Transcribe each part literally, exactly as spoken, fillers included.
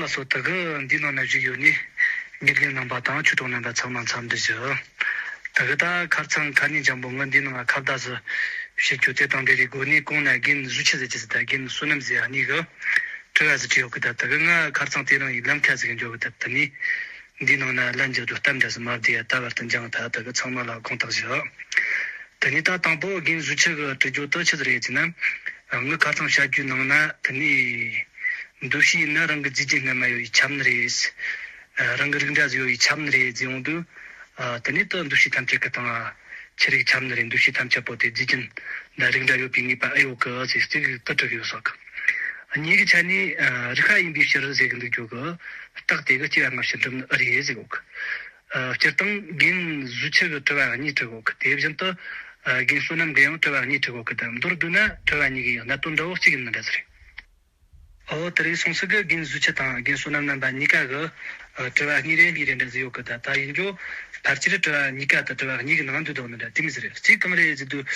ལགས་སོ། ད་གི་འདི་ནང་ན་བཞུགས་ཡོད་ནི་དགེ་རྒན་རྣམ་པ་དང་ཆོས་གྲོགས་རྣམ་པ་ཚང་མ་འཚམས་འདྲི་ཞུ། ད་གི་ད་ཁ་རྩང་ཁ་ཉིན་འཇམ་པོ་ངི་འདི་ནང་ཁ་བརྡ་ཟིག་བྱེད་རྒྱུ་དེ་དང་འབྲེལ་བའི་སྒོ་ནས་རྒན་བཟོ་ཆེ་ཟེར་གྱི་ཟེར་ད་རྒན་བསོད་ནམས་ཟེར་ཡ་གཉིས་གི་དྲི་བ་ཟིག་དྲིས་ཡོད་གི། ད་ད་གི་ང་ཁ་རྩང་དེ་རིང་ཡི་ལམ་ཁ་ཟིག་གི་འཇོག་གི། ད་ད་ནི་འདི་ནང་ན་ལན་རྒྱག་རྒྱུ་སྟབས་འདྲ་ཟིག་མ་བསྡད་ཡ། ད་བར་དུ་འགྱངས་ད། ད་གི་ཚང་མ་ལ་དགོངས་དག་ཞུ། དེ་ནས་ད་དང་པོ་རྒན་བཟོ་ཆེ་གི་དྲི་རྒྱུ་དེ་ཆི་ཟིག་རེད་ཟེར་ན། ངི་ཁ་རྩང་བཤད་རྒྱུའི་ནང་ན་དེ་ནས་འདུ་ཤེས་ཡིན་ན་རང་གི་རྫས་རྒྱན་སྔ་མ་ཡོད་པའི་ཁྱབ་ནི་རེད། རང་གི་རིགས་འདྲ་ཟིག་ཡོད་པའི་ཁྱབ་ནི་རེད་ཟེར་ཡོང་དུས། དེ་ནས་ད་འདུ་ཤེས་ཐམས་ཅད་ཀྱི་སྟེང་ང་ཆི་རིགས་ཁྱབ་ནི་རེད། འདུ་ཤེས་ཐམས་ཅད་པོ་དེ་རྫས་རྒྱན་དང་རིགས་འདྲ་ཡོད་པའི་ངེས་པ་ཨེ་ཡོད་གི་ཟེར་ཅིག་ད་དྲི་གི་ཡོད་ས་གི། གཉིས་ཀྱི་ཆ་ནས་རིགས་ཁ་ཡིན་པའི་ཕྱིར་ཟེར་གི་འདུག་རྒྱུ་གི། རྟགས་དེ་གི་སྐྱེ་བ་སྔ་ཕྱི་འགྲུབ་ནི་ཨེ་རེད་ཟེར་གོ་གི། སྤྱིར་བཏང་རྒན་བཟོ་ཆེ་གི་དྲི་བ་གཉིས་དྲི་གོ་གི། དེ་བཞིན་དུ་རྒན་བསོད་ནམས་གི་ཡང་དྲི་བ་གཉིས་དྲི་གོ་གི། ད་མདོར་བསྡུ་ན་དྲི་བ་གཉིས་ཀྱི་ཡང་གནད་དོན་འདྲ་བོ་གཅིག་ཡིན་ནི་འདྲ་ཟེར། ཨོ་དེ་རིང་སོང་ཟིག་གི་རྒན་བཟོ་ཆེ་དང་རྒན་བསོད་ནམས་རྣམ་པ་གཉིས་ཀ་གི་དྲི་བ་གཉིས་རེ་གཉིས་རེ་འདྲ་ཟིག་ཡོད་གི། ད་ད་ཡིན་རྒྱུ་ཕལ་ཆེར་དྲི་བ་གཉིས་ཀ་ད་དྲི་བ་གཉིས་ཀྱི་ནང་འདུས་འདུག་ནི་འདྲ་དེ་མི་ཟེར། གཅིག་གང་རེད་ཟེར་དུས་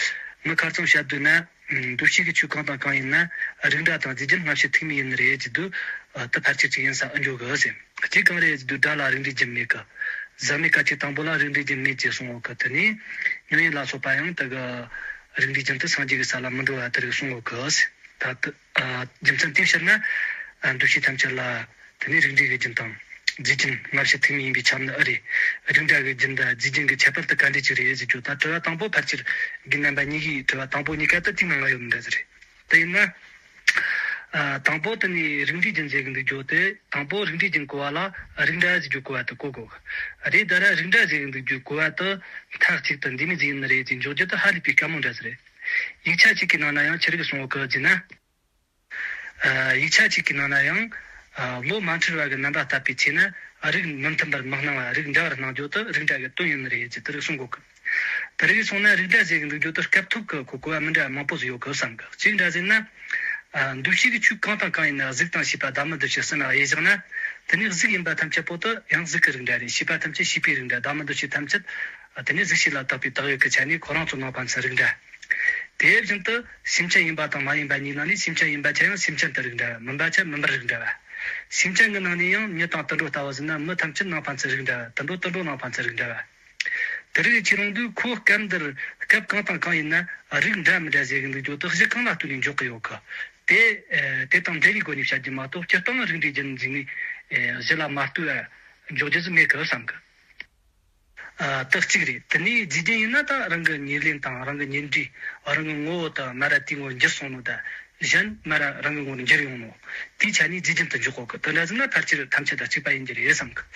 ངི་ཁ་རྩང་བཤད་དུས་ན། འདུ་ཤེས་ཀྱི་ཆོས་གང་དང་གང་ཡིན་ན་རིགས་འདྲ་དང་རྫས་རྒྱན་སྔ་ཕྱི་ཐུག་མིན་ཡིན་ནི་རེད་ཟེར་དུས། ད་ཕལ་ཆེར་གཅིག་ཡིན་ས་ཨེ་འགྱོ་གི་ཟེར། གཅིག་གང་རེད་ཟེར་དུས་སྒྲ་ལ་རིགས་འགྲེ་རྒྱུ་མེད་གི། ཟག་མེད་སྐད་ཅིག་དང་པོ་ལ་རིགས་འགྲེ་རྒྱུ་མེད་ཅེས་གསུངས་ཡོད་གི། དེ་ནས་མྱ་ངན་ལ་སོགས་པ་ཡང་དེ་གི་རིགས་འགྲེ་རྒྱུ་དེ་སངས་རྒྱས་ཀྱི་ས་ལ་མི་འགྲོ་བ་དེ་རིགས་གསུངས་ཡོད་གི་ཟེར། ད་དེ་རྒྱུ་མཚན་དེའི་ཕྱིར་ན་འདུ་ཤེས་ཐམས་ཅད་ལ། དེ་ནས་རིགས་འགྲེ་གི་རྒྱུན་དང་། རྫས་རྒྱན་སྔ་ཕྱི་ཐུག་མིན་ཡིན་པས་ཁྱབ་ནི་ཨེ་རེད། རིགས་འདྲ་གི་རྒྱུན་དང་རྫས་རྒྱན་གྱི་ཁྱད་པར་དེ་ག་འདྲ་ཅིག་རེད་ཟེར་རྒྱུ། ད་དྲི་བ་དང་པོ་ཕལ་ཆེར་རྒན་རྣམ་པ་གཉིས་ཀྱིས་དྲི་བ་དང་པོ་གཉིས་ཀ་ད་དེའི་ནང་ང་ཡོད་མི་འདྲ་ཟེར་རེད། དེ་ཡིན་ན། ཨ། དང་པོ་དེ་ནས་རིགས་འགྲེ་རྒྱུན་ཟེར་གི་འདུག་རྒྱུ་དེ། དང་པོ་རིགས་འགྲེ་རྒྱུན་གོ་བ་ལ་རིགས་འདྲ་ཟེར་རྒྱུ་གོ་བ་དེ་གོ་དགོས་གི། རེད། ད་ར་རིགས་འདྲ་ཟེར་གི་འདུག་རྒྱུ་གོ་བ་དེ་མཐའ་གཅིག་ཏུ་འདི་མི་ཟིག་ཡིན་ནི་རེད་ཅེས་འཇོག་རྒྱུ་དེ་ཧ་ལས་པའི་དཀའ་མོ་འདྲ་ཟེར་རེད། ཡིག་ཆ་གཅིག་གི་ནང་ན་ཡང་ཆི་རིགས་གསུངས་ཡོད་གི་ཟེར་ན། ཨ། ཡིག་ཆ་གཅིག་གི་ནང་ན་ཡང་། ཨ། བློ་མ་འཁྲུལ་བ་གི་རྣམ་པ་བཏབ་པའི་ཚེ་ན་རིགས་མི་མཐུན་པར་མི་སྣང་བ་རིགས་འདྲ་བར་སྣང་རྒྱུ་དེ་རིགས་འདྲ་གི་དོན་ཡིན་ནི་རེད་ཅེས་དེ་རིགས་གསུང་གོ་གི། དེ་རིགས་སོང་ན་རིགས་འདྲ་ཟེར་གི་འདུག་རྒྱུ་དེ་སྐབས་ཐོག་གི་གོ་གོ་བ་མི་འདྲ་བ་མང་པོ་ཟིག་ཡོད་གི་བསམ་གི། གཅིག་འདྲ་ཟེར་ན། ཨ། འདུ་ཤེས་ཀྱི་ཆོས་གང་དང་གང་ཡིན་ན་གཟུགས་དང་ཤེས་པ་བདག་མེད་འདུ་བྱེད་གསུམ་ལ་དབྱེ་བཞག་ན། དེ་ནི་གཟུགས་ཡིན་པ་ཐམས་ཅད་པོ་དེ་ཡང་གཟུགས་ཀྱི་རིགས་འདྲ་རེད། ཤེས་པ་ཐམས་ཅད་ཤེས་པའི་རིགས་འདྲ། བདག་མེད་འདུ་བྱེད་ཐམས་ཅད། ཨ། དེ་ནི་གཟུགས་ཤེས་ལ་བཏགས་པའི་བཏགས་ཡོད་ཀྱི་ཆ་ནས་ཁོ་རང་ཚོ་ནང་ཕན་ཚུན་རིགས་འདྲ། དེ་བཞིན་དུ་སེམས་ཅན་ཡིན་པ་དང་མ་ཡིན་པ་གཉིས་ནང་ནས་སེམས་ཅན་ཡིན་པ་ཆ་ཡང་སེམས་ཅན་དུ་རིགས་འདྲ་བ། མིན་པ་ཆ་མིན་པར་རིགས་འདྲ་བ། སེམས་ཅན་གྱི་ནང་ནས་ཡང་མྱི་དང་དུད་འགྲོ་ལྟ་བུ་ཟེར་ན་མི་ཐམས་ཅད་ནང་ཕན་ཚུན་རིགས་འདྲ་བ། དུད་འགྲོ་དུད་འགྲོ་ནང་ཕན་ཚུན་རིགས་འདྲ་བ། དེ་རིགས་ཀྱི་རུང་དུས་ཁོ་སྐབས་འདིར་སྐབས་གང་དང་གང་ཡིན་ན་རིགས་འདྲ་མི་འདྲ་ཟེར་གི་འདུག་རྒྱུ་དེ་གཞི་གང་ལ་ལྟོས་ནས་འཇོག་གི་ཡོད་གི། དེ་དེ་དང་འབྲེལ་བའི་སྒོ་ནས་བཤད་རྒྱུ་མ་གཏོགས་སྤྱིར་བཏང་རིགས་འགྲེ་རྒྱུན་འཛིན་ནས་གཞི་ལ་མ་ལྟོས་པ་འཇོག་རྒྱུ་ཟིག་མེད་གི་བསམ་གི། ཨ། དེ་གཅིག་རེད། དེ་ནས་རྫས་རྒྱན་ཡིན་ན་ད་རང་གི་ཉེར་ལེན་དང་རང་གི་ཉེར་འབྲས། རང་གི་ངོ་བོ་དང་མ་ར་དེའི་ངོ་བོ་འགྱུར་སོང་ནོ་ད། གཞན་མ་ར་རང་གི་ངོ་བོ་འགྱུར་ཡོང་ནོ། དེའི་ཆ་ནས་རྫས་རྒྱན་དུ་འཇོག་གོ་གི། དེ་འདྲ་ཟེར་ན་ཕལ་ཆེར་ཐམས་ཅད་དང་གཅིག་པ་ཡིན་གྱི་རེད་བསམ་གི།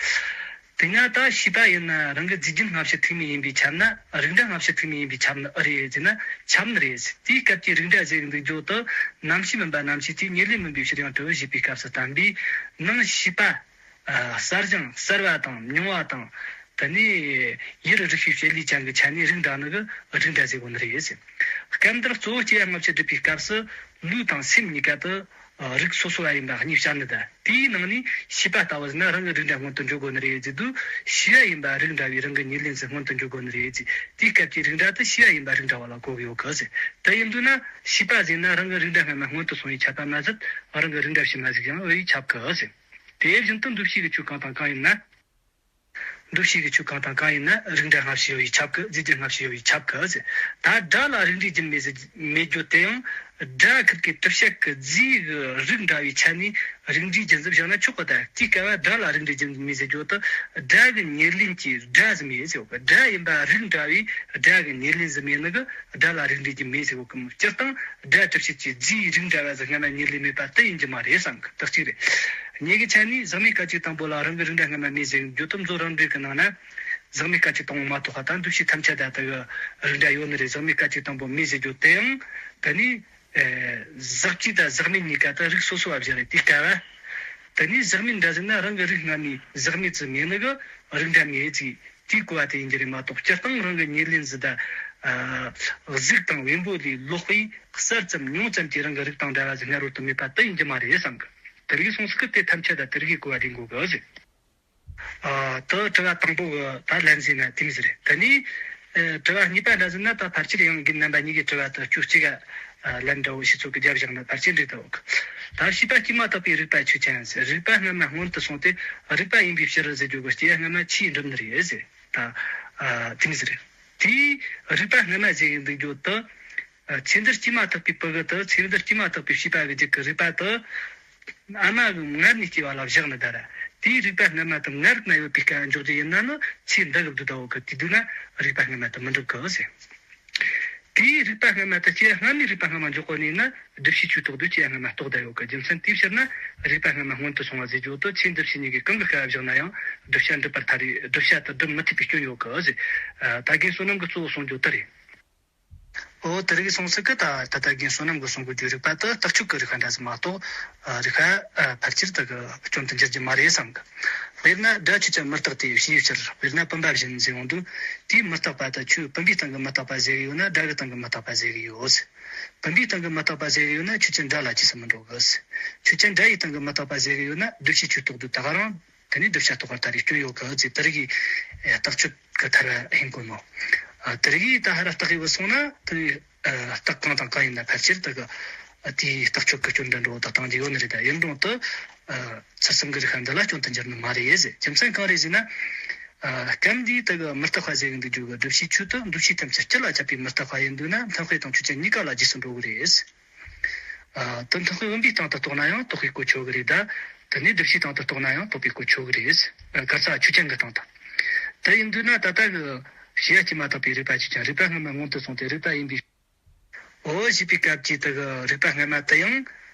དེ་ན་ད་ཤེས་པ་ཡིན་ན་རང་གི་རྫས་རྒྱན་སྔ་ཕྱི་ཐུག་མིན་ཡིན་པས་ཁྱབ་ན། རིགས་འདྲ་སྔ་ཕྱི་ཐུག་མིན་ཡིན་པས་ཁྱབ་ནི་ཨེ་རེད་ཟེར་ན་ཁྱབ་ནི་རེད། དེའི་སྐབས་ཀྱི་རིགས་འདྲ་ཟེར་གི་འདུག་རྒྱུ་དེ་རྣམ་ཤེས་མིན་པ་རྣམ་ཤེས་དེས་ཉེར་ལེན་མིན་པའི་ཕྱིར་ཡང་གྲུབ་པར་བཞེད་པའི་སྐབས་སུ་བསྟན་པའི་ནང་ཤེས་པ། ཨ། གསལ་ཞིང་གསལ་བ་དང་མྱོང་བ་དང་། དེ་ནས་ཡུལ་རིག་པའི་བྱེད་ལས་ཅན་གྱི་ཆ་ནས་རིགས་འདྲ་ནི་གི་རིགས་འདྲ་ཟེར་གོ་ནི་རེད་ཟེར། སྐབས་འདིར་གཙོ་བོ་སྐྱེ་བ་སྔ་ཕྱི་སྒྲུབ་པའི་སྐབས་སུ་ལུས་དང་སེམས་གཉིས་ཀ་དེ་རིགས་སོ་སོ་བ་ཡིན་པ་གཉིས་བཤད་ནི་ད། དེའི་ནང་ནས་ཤེས་པ་ལྟ་བུ་ཟེར་ན་རང་གི་རིགས་འདྲ་སྔོན་དུ་འཇོག་དགོས་ནི་རེད་ཟེར་དུས་ཤེས་པ་ཡིན་པ་རིགས་འདྲ་བའི་རང་གི་ཉེར་ལེན་ཟིག་སྔོན་དུ་འཇོག་དགོས་ནི་རེད་ཟེར། དེའི་སྐབས་ཀྱི་རིགས་འདྲ་དེ་ཤེས་པ་ཡིན་པ་རིགས་འདྲ་བ་ལ་གོ་གི་ཡོད་གི་ཟེར། དེ་ཡིན་དུས་ན་ཤེས་པ་ཟེར་ན་རང་གི་རིགས་འདྲ་སྔ་མ་སྔོན་དུ་སོང་བས་ཁྱབ་པ་མ་ཟད་རང་གི་རིགས་འདྲ་ཕྱི་མ་ཟིག་ཡང་འོས་ཁྱབ་གི་ཟེར། དེ་བཞིན་དུ་འདུ་ཤེས་ཀྱི་ཆོས་གང་དང་གང་ཡིན་ན། འདུ་ཤེས་ཀྱི་ཆོས་གང་དང་གང་ཡིན་ན་རིགས་འདྲ་སྔ་ཕྱི་ཡོད་པས་ཁྱབ་གི། རྫས་རྒྱན་སྔ་ཕྱི་ཡོད་པས་ཁྱབ་གི་ཟེར། ད་སྒྲ་ལ་རིགས་འགྲེ་རྒྱུན་མེད་ཟེར་མེད་རྒྱུ་དེ་ཡང་སྒྲ་ཁུར་གི་གྲུབ་བྱེད་ཀྱི་རྫས་ཀྱི་རིགས་འདྲ་བའི་ཆ་ནས་རིགས་འགྲེ་རྒྱུན་ཟེར་བཞག་ན་ཆོག་གི། ད་དེའི་སྐབས་སྒྲ་ལ་རིགས་འགྲེ་རྒྱུན་མེད་ཟེར་རྒྱུ་དེ་སྒྲ་གི་ཉེར་ལེན་གྱི་སྒྲ་ཟིག་མེད་ཟེར་གི། སྒྲ་ཡིན་པ་རིགས་འདྲ་བའི་སྒྲ་གི་ཉེར་ལེན་ཟིག་མེད་ནི་གི་སྒྲ་ལ་རིགས་འགྲེ་རྒྱུན་མེད་ཟེར་གི། སྤྱིར་བཏང་སྒྲ་གྲུབ་བྱེད་ཀྱི་རྫས་རིགས་འདྲ་བ་ཟིག་སྔ་མ་ཉེར་ལེན་མེད་པ་དེ་ཡིན་རྒྱུ་མ་རེད་བསམ་གི། དེ་གཅིག་རེད། གཉིས་ཀྱི་ཆ་ནས་ཟག་མེད་སྐད་ཅིག་དང་པོ་ལ་རང་གི་རིགས་འདྲ་སྔ་མ་མེད་ཟེར་རྒྱུ་དེ་མཛོད་རང་འགྲེལ་གྱི་ནང་ན། ཟག་མེད་སྐད་ཅིག་དང་པོ་མ་གཏོགས་པ་ད་འདུ་བྱེད་ཐམས་ཅད་ད་ལྟ་གི་རིགས་འདྲ་ཡོད་ནི་རེད། ཟག་མེད་སྐད་ཅིག་དང་པོ་མེད་ཟེར་རྒྱུ་དེ་ཡང་ད་ནི། ཨེ། ཟག་བཅས་དང་ཟག་མེད་གཉིས་ཀ་ད་རིགས་སོ་སོ་བ་བཞག་རེད། དེ་སྐབས་བ། ད་ནི་ཟག་མེད་འདྲ་ཟེར་ན་རང་གི་རིགས་སྔ་མའི་ཟག་མེད་ཅིག་མེད་ནི་གི་རིགས་འདྲ་མེད་ཅིག་དེའི་གོ་བ་དེ་ཡིན་རྒྱུ་རེད་མ་གཏོགས་སྤྱིར་བཏང་རང་གི་ཉེར་ལེན་ཟིག་ད། ཨ། གཟུགས་དང་བེམ་པོ་ལས་ལོག་པའི་གསལ་ཙམ་མྱོང་ཙམ་གྱི་རང་གི་རིགས་དང་འདྲ་བ་ཟིག་སྔ་རོལ་དུ་མེད་པ་དེ་ཡིན་རྒྱུ་མ་རེད་བསམ་གི། དེ་རིགས་སོང་ཟིག་གི་དེ་ཐམས་ཅད་ད་དེ་རིགས་གོ་བ་རེད་འགོ་གི་ཟེར། ཨ། ད་དྲི་བ་དང་པོ་གི་ད་ལན་ཟེར་ན་དེ་མི་ཟེར་རེད། དེ་ནས། ཨེ། དྲི་བ་གཉིས་པ་འདྲ་ཟེར་ན་ད་ཕལ་ཆེར་ཡང་རྒན་རྣམ་པ་གཉིས་ཀྱི་དྲི་བ་དེ་ཅུང་གཅིག་ག་ ལན་འདྲ་བོ་ཞིག་ཚོགས་ཀྱི་རྒྱབ་བཞག་ན་ཕལ་ཆེར་འགྲིག་ད་འོག་ད་བྱིས་པ་སྐྱེས་མ་ཐག་པའི་རིག་པ་ཆོས་ཅན། རིག་པ་སྔ་མ་སྔོན་དུ་སོང་སྟེ་རིག་པ་ཡིན་པའི་ཕྱིར་ཟེར་རྒྱུ་གི་སྐྱེ་ཡ་སྔ་མ་ཆོས་འགྲུབ་ནི་རེད་ཟེར། ད་དེ་ནི་ཟེར། དེའི་རིག་པ་སྔ་མ་ཟེར་གྱི་འདུག་རྒྱུ་དུ། ཚེ་འདིར་སྐྱེས་མ་ཐག་པའི་ཕྲུ་གུ་དུ་ཚེ་འདིར་སྐྱེས་མ་ཐག་པའི་བྱིས་པ་གི་རྒྱུད་ཀྱི་རིག་པ་དུ། ཨ་མ་གི་མངལ་ནས་སྐྱེ་བ་ལ་བཞག་ནི་ད་ར། དེའི་རིག་པ་སྔ་མ་དུ་མངལ་ན་ཡོད་པའི་སྐབས་འཇོག་རྒྱུ་ཡིན་ན་ནི་ཚེ་འདི་གི་བསྡུ་ད་འོག་གི་དེ་བསྡུ་ན་རིག་པ་སྔ་མ་དུ་མི་འགྲུབ་གི་ཟེར། དེའི་རིག་པ་སྔ་མ་དུ་སྐྱེ་སྔ་མའི་རིག་པ་སྔ་མ་འཇོག་གོ་ནས་ན་བསྒྲུབ་བྱའི་ཆོས་ཐོག་ཏུ་སྐྱེ་སྔ་མ་རྟོགས་ད་ཡོད་གི་རྒྱུ་མཚན་དེའི་ཕྱིར་ན་རིག་པ་སྔ་མ་སྔོན་དུ་སོང་བ་ཟེར་རྒྱུ་དུ་ཚེ་འདི་ཕྱི་གཉིས་ཀྱི་གང་གི་སྐབས་བཞག་ན་ཡང་བསྒྲུབ་བྱ་འགྲུབ་པར་ཐལ་རེ་བསྒྲུབ་བྱ་དུ་སྒྲུབ་མི་ཐུབ་པའི་སྐྱོན་ཡོད་གི་ཟེར། ད་རྒན་བསོད་ནམས་ཀྱི་གཙོ་བོ་གསུང་རྒྱུ་དེ་རེད། འོ་དེ་རིགས་སོང་ཚིག་གི་ད་ད་ལྟ་རྒན་བསོད་ནམས་ཀྱི་གསུང་གི་རྒྱུ་རིག་པ་དེ་རྟགས་ཆོས་ཀྱི་རིག་པ་འདྲ་ཟིག་མ་གཏོགས་རིག་པ་ཕལ་ཆེར་དེ་གི་སྐྱོན་དུ་འགྱུར་རྒྱུ་མ་རེད་བསམ་གི། དཔེར་ན་སྒྲ་ཆོས་ཅན་མི་རྟག་སྟེ་ཞེས་པའི་ཕྱིར་དཔེར་ན་བུམ་པ་བཞིན་ཟེར་ཡོང་དུས་དེའི་མི་རྟག་པ་དེ་ཆོས་བུམ་པའི་སྟེང་གི་མི་རྟག་པ་ཟེར་གི་ཡོད་ན་སྒྲ་གི་སྟེང་གི་མི་རྟག་པ་ཟེར་གི་ཡོད། བུམ་པའི་སྟེང་གི་མི་རྟག་པ་ཟེར་གི་ཡོད་ན་ཆོས་ཅན་སྒྲ་ལ་རྗེས་སུ་མི་འགྲོ་གི། ཆོས་ཅན་སྒྲ་ཡི་སྟེང་གི་མི་རྟག་པ་ཟེར་གི་ཡོད་ན་བསྒྲུབ་བྱའི་ཆོས་ཐོག་ཏུ་ད་ག་རང་། དེ་ནས་བསྒྲུབ་བྱ་རྟོགས་པར་ཐལ་རེ་སྐྱོན་ཡོད་གི་ཟེར་དེ་རིགས་ཀྱི་རྟགས་ཆོས་ཀྱི་ཐལ་བ་ཧིན་གོ་ནོ། དེ་རིགས་ད་ཧ་ར་རྟགས་ཡོད་སོང་ན་དེ་རྟགས་གང་དང་གང་ཡིན་ན་ཕལ་ཆེར་དེ་གི་དེའི་རྟགས་ཆོས་ཀྱི་སྐྱོན་འདྲ་འགྲོ་དག་སྟངས་ཀྱི་ཡོད་ནི་རེད། ད་ཡིན་རུང་དུ་ཚུལ་གསུམ་གྱི་རིག་པ་འདི་ལ་སྐྱོན་དུ་འགྱུར་ནི་མ་རེད་ཟེར། རྒྱུ་མཚན་གང་རེད་ཟེར་ན། སྐབས་འདིའི་དེ་གི་མི་རྟག་པ་ཟེར་གི་འདུག་རྒྱུ་གི་བསྒྲུབ་བྱའི་ཆོས་དེ་འདུ་བྱེད་ཐམས་ཅད་སྤྱི་ལ་ཁྱབ་པའི་མི་རྟག་པ་ཡིན་འདུག་ན་མཐུན་དཔེ་དང་ཆོས་ཅན་གཉིས་ཀ་ལ་རྗེས་སུ་འགྲོ་གི་རེད། ཨ། དེ་མཐུན་དཔེ་བུམ་པའི་སྟེང་དུ་རྟོགས་ན་ཡང་རྟོགས་པའི་གོ་ཆོད་གི་རེད་ད། དེ་ནས་བསྒྲུབ་བྱའི་སྟེང་དུ་རྟོགས་ན་ཡང་རྟོགས་པའི་གོ་ཆོད་གི་རེད། ཨ། ག་རེ་ཟེར་ཆོས་ཅན་གྱི་སྟེང་དུ། དེ་ཡིན་དུས་ན་ད་ལྟ་གི་བྱས་པ་སྐྱེས་མ་ཐག་པའི་རིག་པ་ཆོས་ཅན། རིག་པ་སྔ་མ་སྔོན་དུ་སོང་སྟེ་རིག་པ་ཡིན་པའི། འོ་ཞེས་པའི་སྐབས་ཀྱི་དེ་གི་རིག་པ་སྔ་མ་དེ་ཡང་།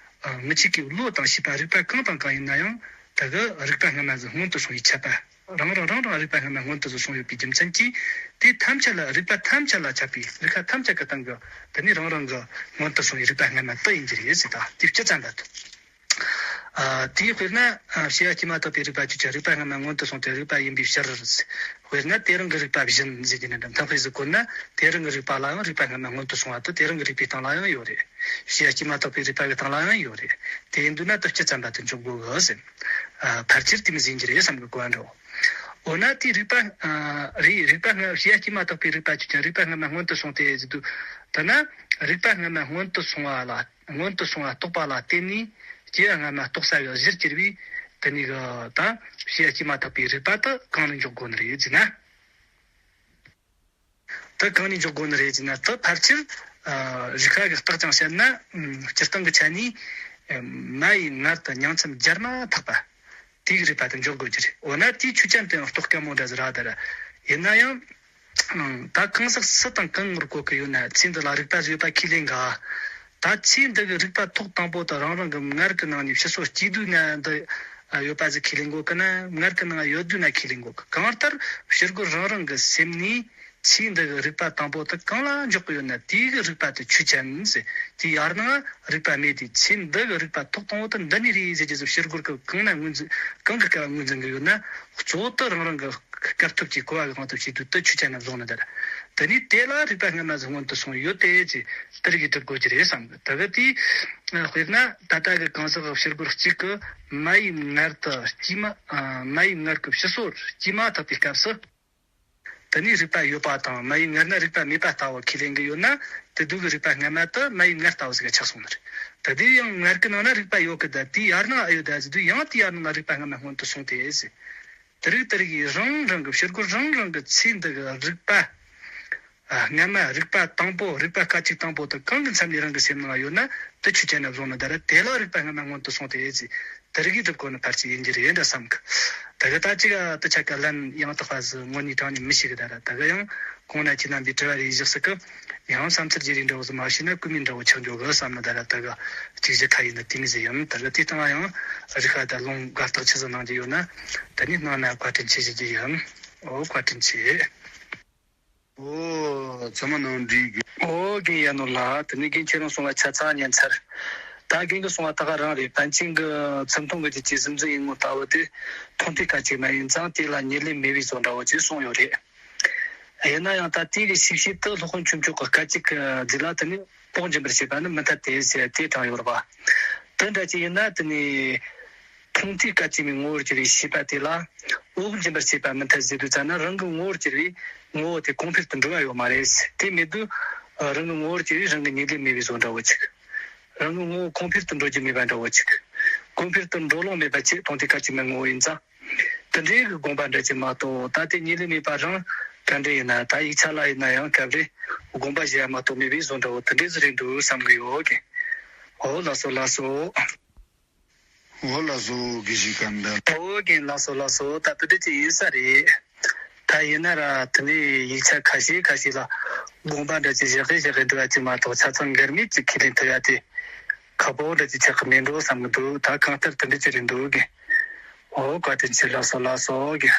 ཨ། ངེད་ཅག་གི་བློ་དང་ཤེས་པ་རིག་པ་གང་དང་གང་ཡིན་ན་ཡང་དེ་གི་རིག་པ་སྔ་མ་ཟིག་སྔོན་དུ་སོང་བའི་ཆད་པ། རང་རང་རང་རང་རིག་པ་སྔ་མ་སྔོན་དུ་སོང་ཡོད་པའི་རྒྱུ་མཚན་གྱིས་དེ་ཐམས་ཅད་ལ་རིག་པ་ཐམས་ཅད་ལ་ཁྱབ་པའི་རིག་པ་ཐམས་ཅད་ཀྱི་སྟེང་གི་དེ་ནི་རང་རང་གི་སྔོན་དུ་སོང་བའི་རིག་པ་སྔ་མ་དེ་ཡིན་གྱི་རེད་ཟེར་ད་དེ་སྤྱི་ཙམ་པ་དེ། ཨ། དེའི་དཔེར་ན་བྱས་པ་སྐྱེས་མ་ཐག་པའི་རིག་པ་ཆོས་ཅན། རིག་པ་སྔ་མ་སྔོན་དུ་སོང་སྟེ་རིག་པ་ཡིན་པའི་ཕྱིར། དཔེར་ན་དེ་རང་གི་རིག་པ་བཞིན་ཟེར་གྱི་ནི་འདྲ་མཐའ་དཔེ་ཟིག་བཀོད་ན་དེ་རང་གི་རིག་པ་ལ་ཡང་རིག་པ་སྔ་མ་སྔོན་དུ་སོང་བ་དེ་དེ་རང་གི་རིག་པའི་སྟེང་ལ་ཡང་ཡོད་རེད། བྱས་པ་སྐྱེས་མ་ཐག་པའི་རིག་པ་གི་སྟེང་ལ་ཡང་ཡོད་རེད། དེ་ཡིན་དུས་ན་དེ་སྤྱི་ཙམ་པ་དེ་འཇོག་དགོས་གི་ཟེར། ཨ། ཕལ་ཆེར་དེ་མོ་ཟིག་ཡིན་གྱི་རེད་བསམ་གི་གོ་བ་འདྲ་བོ། འོ་ན་དེའི་རིག་པ། ཨ། རེད། རིག་པ་སྔ་བྱས་པ་སྐྱེས་མ་ཐག་པའི་རིག་པ་ཆོས་ཅན། རིག་པ་སྔ་མ་སྔོན་དུ་སོང་སྟེ་ཟེར་དུས། ད་ན་རིག་པ་སྔ་མ་སྔོན་དུ་སོང་བ་ལ་སྔོན་དུ་སོང་བ་རྟོགས་པ་ལ་བརྟེན་ནས་སྐྱེ་བ་སྔ་མ་རྟོགས་ས་གི་གཞིར་གྱུར་པའི་དེ་ནས་གི་ད་བྱས་པ་སྐྱེས་མ་ཐག་པའི་རིག་པ་དེ་གང་ལ་འཇོག་དགོས་ནི་རེད་ཟེར་ན། དེ་གང་ནས་འཇོག་དགོས་ནི་རེད་ཟེར་ན། དེ་ཕལ་ཆེར། ཨ། རིག་པ་གི་རྟགས་ཀྱང་བཤད་ན། ཨམ། སྤྱིར་བཏང་གི་ཆ་ནས། ཨམ། མ་ཡི་མངལ་དུ་ཉིང་མཚམས་བརྒྱབ་མ་ཐག་པ། དེའི་རིག་པ་དེ་འཇོག་དགོས་ཀྱི་རེད། འོ་ན་དེའི་ཆོས་ཅན་དེ་ཡང་རྟོགས་དཀའ་མོ་འདྲ་ཟིག་ར་དེ་ར། ཡིན་ན་ཡང་། ཨང་། ད་གང་ཟག་སུ་དང་གང་ངོར་གོ་གི་ཡོད་ན་ཚེ་འདི་ལ་རིག་པ་ཟིག་ཡོད་པ་ཁས་ལེན་ག་ད་ཚེ་འདི་གི་རིག་པ་ཐོག་དང་པོ་དེ་རང་རང་གི་མངལ་གི་ནང་ནས་ཕྱི་སོ་སྐྱེས་དུས་ན་འདི་ཡོད་པ་ཟིག་ཁས་ལེན་གོ་གི་ན། མངལ་གི་ནང་ཡོད་དུས་ན་ཁས་ལེན་གོ་གི། གང་ལྟར་ཕྱིར་རྒོལ་རང་རང་གི་སེམས་ནས་ཚེ་འདི་གི་རིག་པ་དང་པོ་དེ་གང་ལ་འཇོག་གི་ཡོད་ན་དེའི་གི་རིག་པ་དེ་ཆོས་ཅན་ཟེར། དེའི་ཡར་ནང་རིག་པ་མེད་དེ། ཚེ་འདི་གི་རིག་པ་ཐོག་དང་པོ་དེ་འདི་ནས་རེད་ཟེར་རྒྱུ་ཟིག་ཕྱིར་རྒོལ་གི་གང་ན་ངོས་འཛིན། གང་གི་སྐབས་ངོས་འཛིན་གི་ཡོད་ན། གཙོ་བོ་དེ་རང་རང་གི་སྐབས་ཐོབ་ཀྱི་གོ་བ་གི་དབང་དུ་བྱས་དུས་དེ་ཆོས་ཅན་ན་བཟུང་ནི་དེ་རེད། དེ་ནས་དེ་ལ་རིག་པ་སྔ་མ་ཟིག་སྔོན་དུ་སོང་ཡོད་དེ་ཅེས་དེ་རིགས་སྒྲུབ་དགོས་ཀྱི་རེད་བསམ་གི། དེ་གི་དེའི་དཔེར་ན་ད་ལྟ་གི་གང་ཟག་གི་ཕྱིར་རྒོལ་གཅིག་གི་མ་ཡི་མངལ་དུ་སྐྱེས་མ། ཨ། མ་ཡི་མངལ་གི་ཕྱི་སོར་སྐྱེས་མ་ཐག་པའི་སྐབས་སུ། དེ་ནས་རིག་པ་ཡོད་པ་དང་མ་ཡི་མངལ་ན་རིག་པ་མེད་པ་ལྟ་བུ་ཁས་ལེན་གི་ཡོད་ན། དེ་དུས་ཀྱི་རིག་པ་སྔ་མ་དེ་མ་ཡི་མངལ་ལྟ་བུ་ཟིག་ག་ཆགས་སོང་ནི་རེད། ད་དེ་ཡང་མངལ་གི་ནང་ན་རིག་པ་ཡོད་གི། ད་དེའི་ཡར་ནང་ཨེ་ཡོད་ད་ཟེར་དུས་ཡང་དེའི་ཡར་ནང་ན་རིག་པ་སྔ་མ་སྔོན་དུ་སོང་སྟེ་ཟེར། དེ་རིགས་དེ་རིགས་ཀྱིས་རང་རང་གི་ཕྱིར་རྒོལ་རང་རང་གི་ཚེ་འདི་གི་རིག་པ། ཨ། སྔ་མ་རིག་པ་དང་པོ་རིག་པ་སྐད་ཅིག་དང་པོ་དེ་གང་གི་མཚམས་ནས་རང་གི་སེམས་ནང་ཡོད་ན་དེ་ཆོས་ཅན་ན་བཟུང་ནི་དེ་རེད། དེ་ལ་རིག་པ་སྔ་མ་སྔོན་དུ་སོང་སྟེ་ཟེར། དེ་རིགས་ཀྱིས་སྒྲུབ་དགོས་ནི་ཕལ་ཆེར་ཡིན་གྱི་རེད་འདྲ་བསམ་གི། དེ་གི་ད་ཅིག་ཨ། དེ་ཆ་ག་ལན་ཡང་དག་པ་ཟིག་དངོས་གནས་དྲང་ནས་མི་ཤེས་གི། ད་ར་དེ་གི་ཡང་གོང་ན་ཁྱེད་རྣམ་པའི་དྲི་བ་རེ་བཞག་ཟིག་གི། ཡང་བསམ་ཚུལ་བརྗེ་རེས་འདྲ་བོ་ཟིག་མ་བྱས་ན་སྐུ་མི་འདྲ་བོ་ཆགས་འགྱོ་གི་བསམ་ནི། ད་ར་དེ་གི་གཅིག་བཞི་ཁ་ཡིན་ན་དེ་མི་ཟིག་ཡིན། དེ་གི་དེ་སྟེང་ཡང་རིག་པ་ད་ལུང་དགའ་རྟགས་ཆི་ཟིག་གནང་རྒྱུ་ཡོད་ན་དེ་ནས་གནང་ན་བཀའ་དྲིན་ཆེ་ཞུ་རྒྱུ་ཡིན། ཨོ་བཀའ་དྲིན་ཆེ། ཨོ་ཚང་མ་ནང་འགྲིག་གི། ཨོ་རྒན་ཡ་ནོར་ལགས། དེ་ནས་རྒན་ཁྱེད་རང་གསུང་བ་ཆ་ཚང་ཉན་ཚར། ད་རྒན་གྱི་གསུང་བ་ད་ག་རང་རེད། པཎ་ཆེན་གྱི་ཚུལ་མཐོང་གི་རྒྱུད་ཀྱི་གཟི་མཛུབ་ཡིན་ངོ་ལྟ་བུ་དེ་མཐོང་ཐོས་སྐད་ཅིག་མ་ཡིན་ཙང་དེ་ལ་ཉེར་ལེན་མེད་པའི་བཟོ་འདྲ་བོ་ཅིག་གསུངས་ཡོད་རེད། ཡིན་ན་ཡང་ད་དེ་གི་ཤེས་བྱེད་དུ་སློབ་དཔོན་ཆོས་མཆོག་གི་སྐད་ཅིག་གི་རྗེས་ལ་དེ་ནི་དབང་སྦྱིན་པར་བྱེད་པ་ནི་མི་འཐད་དེ་ཟེར་དེ་དྲངས་ཡོད་རེད་པ། དེ་འདྲ་ཅིག་ཡིན་ན་དེ་ནི། མཐོང་ཐོས་སྐད་ཅིག་མའི་ངོ་བོར་གྱུར་པའི་ཤེས་པ་དེ་ལ་དབང་སྦྱིན་པར་བྱེད་པ་མི་འཐད་ཟེར་དུས་ཙམ་ན་རང་གི་ངོ་བོར་གྱུར་པའི་ངོ་བོ་དེ་གོང་འཕེལ་དུ་འགྲོ་བ་ཡོད་མ་རེད། དེ་མེད་དུས་ རང་གི་ངོ་བོར་གྱུར་རང་གི་ཉེར་ལེན་མེད་པའི་བཟོ་འདྲ་བོ་ཅིག་རང་གི་ངོ་བོ་གོང་འཕེལ་དུ་འགྲོ་རྒྱུ་མེད་པ་འདྲ་བོ་ཅིག་གོང་འཕེལ་དུ་འགྲོ་ལོང་མེད་པ་ཅིག་མཐོང་དེ་ག་ཅིག་མི་ངོ་བོ་ཡིན་ཙང་། དེ་འདྲའི་གི་དགོངས་པ་འདྲ་ཅིག་མ་གཏོགས། ད་དེ་ཉེར་ལེན་མེད་པ་རང་ག་འདྲ་ཡིན་ན། ད་ཡིག་ཆ་ལ་ཡིན་ན་ཡང་སྐབས་རེ་དགོངས་པ་བཞེས་ཡ་མ་གཏོགས་མེད་པའི་བཟོ་འདྲ་བོ་དེ་འདྲའི་ཟིག་རེད་འདུག་བསམ་གི་ཡོད་གི་ཨོ་ལགས་སོ་ལགས་སོ། འོ་ལགས་སོ་དགེ་བཤེས་སྐལ་ལྡན། ཨོ་རྒན་ལགས་སོ་ལགས་སོ། ད་དེ་འདྲ་ཅིག་ཡིན་ས་རེད། ད་ཡིན་ན་ར་དེ་ནས་ཡིག་ཆ་ཁ་ཤས་ཁ་ཤས་ལ་དགོངས་པ་འདྲ་ཅིག་བཞག་གི་བཞག་གི་འགྲོ་ཡ་ཅིག་མ་གཏོགས་ཆ་ཚང་འགལ་མེད་ཅིག་ཁས་ལེན་ཐུབ་ཡ་དེ་ཁག་པོ་འདྲ་ཅིག་ཆགས་གི་མེད་འགྲོ་བསམ་གི་འདུག་ད་གང་ལྟར་དེ་འདྲ་ཅིག་རེད་འདུག་གི་ཨོ་བཀའ་དྲིན་ཆེ་ལགས་སོ་ལགས་སོ་གི